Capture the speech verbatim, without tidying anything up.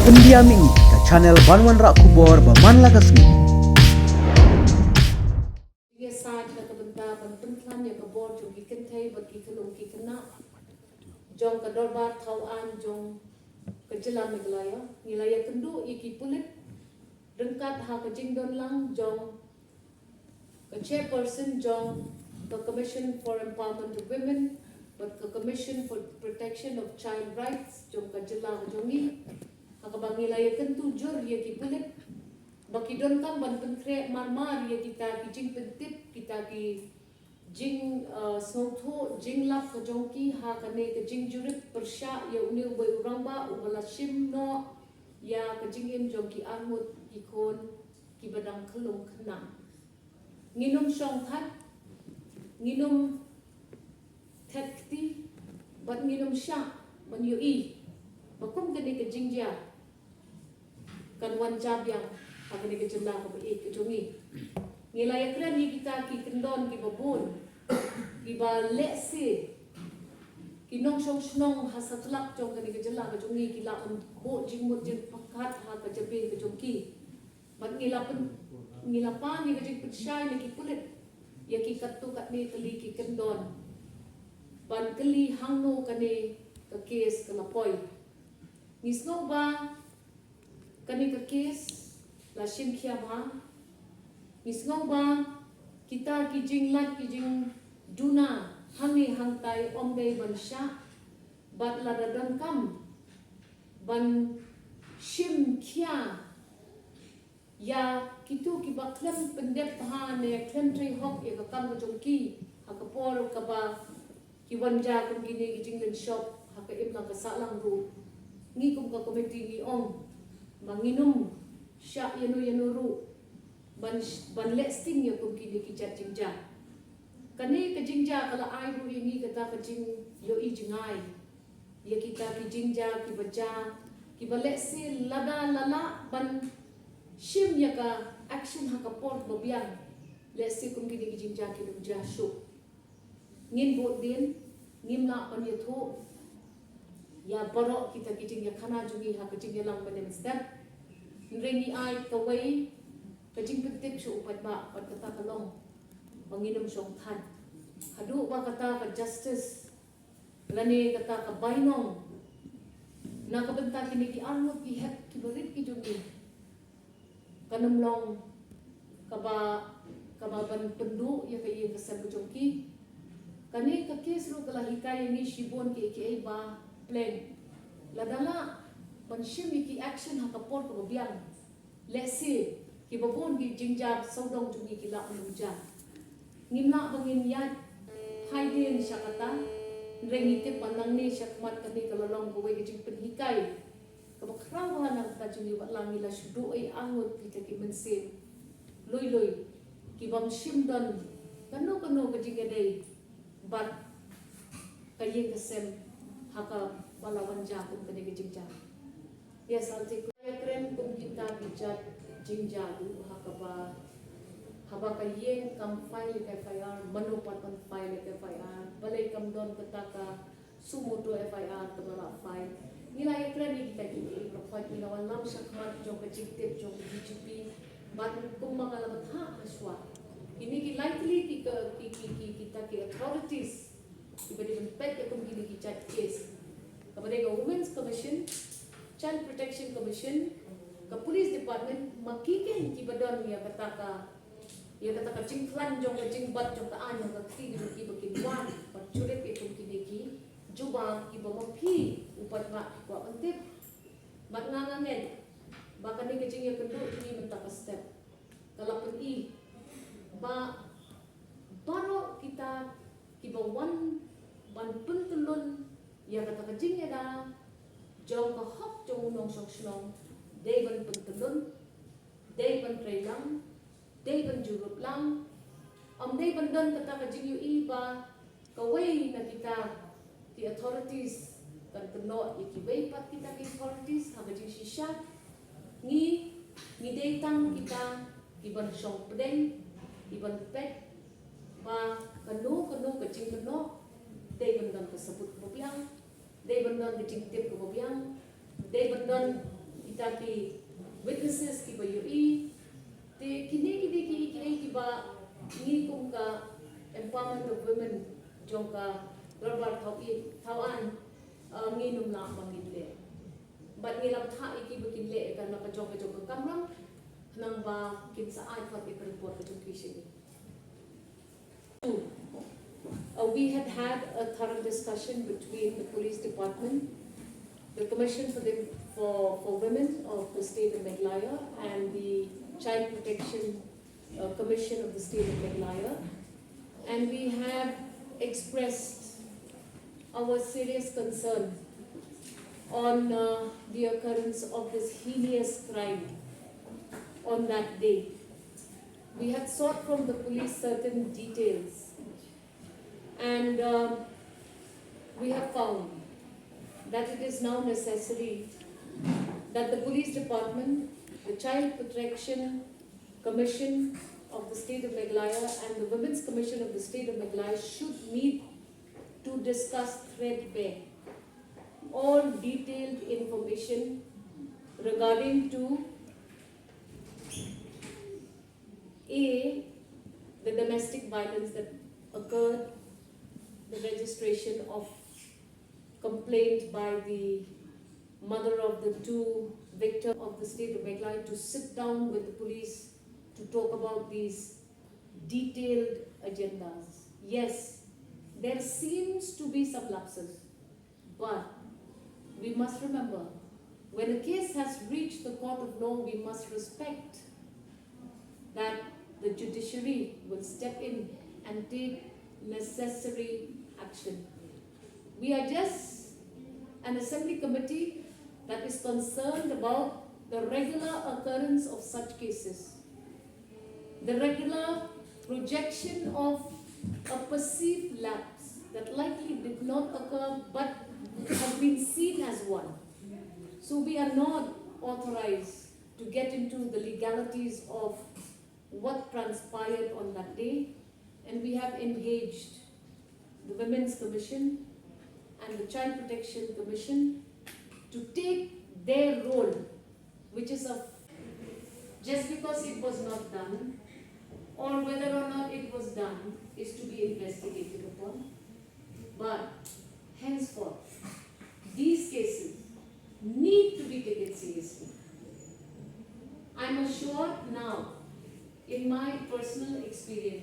Pyndiam ïa ngi ka channel ban wanrah khubor ba man la ka sngi. Ïa sait na ka bynta ban pynkhlaiñ ïa ka bor jong ki kynthei bad ki khyllung ki khynnah jong ka dorbar thaw aiñ jong ka jylla Meghalaya. Ngi la ïakynduh ïa ki pulit ryngkat ha ka jingdon lang jong ka chairperson jong ka Commission for Empowerment of Women bad ka Commission for Protection of Child Rights jong ka jylla ka jong ngi, ha kaba ngi la ïakyntu jur ïa ki pulit ba ki donkam ban pynkhreh marmar ïa kita ki jingpyntip, kita ki jing, uh, sngewthuh jinglap ka jong ki ha kane ka jingjurip pyrshah ïa une uba u rangbah uba la shim noh ïa ka jingim jong ki arngut ki khun kiba dang khyllung khynnah. Ngin ym shong thait, ngin ym thet kti bad ngin ym shah ban ïohi ba kum kane ka jingjia kan wan jia biang ha kane ka jylla kaba ïeit ka jong ngi. Ngi la ïakren ïa kita ki kyndon kiba bun kiba lehse ki nongshong shnong ha satlak jong kane ka jylla ka jong ngi ki la buh jingmut jingpyrkhat ha ka jabieng ka jong ki. Bad ngi la pyn, ngi la pan ïa ka jingpynshai na ki pulit ïa ki katto katne tylli ki kyndon ban kylli hangno kane ka kes ka la poi. Ngi sngew ba kane ka kes la shim khia bha. Ngi sngew ba kita ki jinglait ki jingduna hangne hangtai ym dei ban shah bad lada donkam ban shim khia ïa kito kiba khlem pyndep bha ne khlem trei hok ïa ka kam ka jong ki ha ka por kaba ki wan jia kum kine ki jinglynshop ha ka imlang ka sahlang ruh. Ngi kum ka komiti ngi ong ba ngin ym shah ïano ïano ruh ban, ban leh sting ïa kum kine ki jait jingjia. Kane ka jingjia ka la ai ruh ïa ngi kata ka jingïohi jingai ïa kita ki jingjia kiba jia kiba lehse lada la lah ban shim ïa ka action ha ka por ba biang, lehse kum kine ki jingjia kin ym jia shuh. Ngin bud dien, ngim lah ban ïathuh ïa baroh kita ki jingïakhana jong ngi ha ka jingïalang mynne mynstep. Hynrei ngi ai kawei ka jingpyntip sha u paidbah bad kata ka long ba ngin ym shong thait haduh ba kata ka justice lane kata ka bainong na ka bynta kine ki arngut ki hep kiba rit ki jong ngi kan ym long kaba, kaba ban pynduh ïa ka ïing ka sem ka jong ki. Kane ka kes ruh ka la hikai ïa ngi shibun kiei kiei ba pleng lada lah ban shim ïa ki action ha ka por kaba biang, lehse kiba bun ki jingjia sawdong jong ngi ki lah ban ym jia. Ngim lah ba ngin ïaid phai dien sha kata. Hynrei ngi tip ba nangne shakhmat kane ka la long kawei ka jingpynhikai kaba khraw bha na ka bynta jong ngi, wat la ngi la shu duh ei arngut kita ki mynsiem lui lui ki bym shym don kano kano ka jingïadei bad ka ïing ka sem ha kaba la wan jia kum kane ka jingjia. Ïa, sa te ko ïakren kum kita ki jait jingjia ruh ha kaba, haba ka ïing kam file ïa ka F I R, mano pat ban file ïa ka F I R, balei kam don kata ka suo motu F I R kaba la file. Ngi la ïakren ïa kita kiei kiei baroh, ngi la wanlam shakhmat jong ka jingtip jong ka D G P bad kumba nga la bthah hashwa, kine ki lai tylli ki, ki, ki, ki, kita ki authorities kiba dei ban peit ïa kum kine ki jait case, kaba dei ka Women's Commission, Child Protection Commission, ka Police Department, ma ki keiñ kiba don ïa kata ka, ïa kata ka jingkhlaiñ jong ka jingbat jong ka aiñ jong ka kti jong ki ba kin wan ban jurip ïa kum kine ki jubab kiba ma phi u paidbah phi kwah ban tip. Bad nga, nga ngeit ba kane ka jingïakynduh jong ngi mynta ka step ka la pyni ba baroh kita kiba wan ban pyntyllun ïa kata ka jingïada jong ka hok jong u nongshong shnong dei ban pyntyllun, dei ban trei lang, dei ban jurip lang. Ym dei ban don kata ka jingïohi ba kawei na kita ki authorities kan kynnoh ïa kiwei pat kita ki authorities ha ka jingshisha. Ngi, ngi dei tang kita kiban shong pdeng, kiban peit ba kano kano ka jingkynnoh dei ban don ka sabut kaba biang, dei ban don ka jingtip kaba biang, dei ban don Kita ki witnesses kiba ïohi, te kine kine ki ki ki ba ngi kum ka empowerment of women jong ka Dorbar Thaw Ïeid Thaw Aiñ, uh, ngi nym lah ba ngin leh. Bad ngi la bthah ïa ki ba kin leh ïa ka na ka jong ka jong ka kamram, nang ba kin sa ai pat ïa ka report ka jong ki sha ngi. Uh, we had had a thorough discussion between the police department, the Commission for the, for, for Women of the State of Meghalaya and the Child Protection, uh, Commission of the State of Meghalaya, and we have expressed our serious concern on, uh, the occurrence of this heinous crime on that day. We had sought from the police certain details, and, uh, we have found that it is now necessary that the police department, the Child Protection Commission of the State of Meghalaya, and the Women's Commission of the State of Meghalaya should meet to discuss threadbare all detailed information regarding to A, the domestic violence that occurred, the registration of complaint by the mother of the two victims of the state of Meghalaya to sit down with the police to talk about these detailed agendas. Yes, there seems to be some lapses, but we must remember, when a case has reached the court of law, we must respect that the judiciary will step in and take necessary action. We are just an assembly committee that is concerned about the regular occurrence of such cases, the regular projection of a perceived lapse that likely did not occur but has been seen as one. So we are not authorized to get into the legalities of what transpired on that day, and we have engaged the Women's Commission and the Child Protection Commission to take their role, which is of, just because it was not done or whether or not it was done is to be investigated upon. But henceforth, these cases need to be taken seriously. I'm assured now, in my personal experience,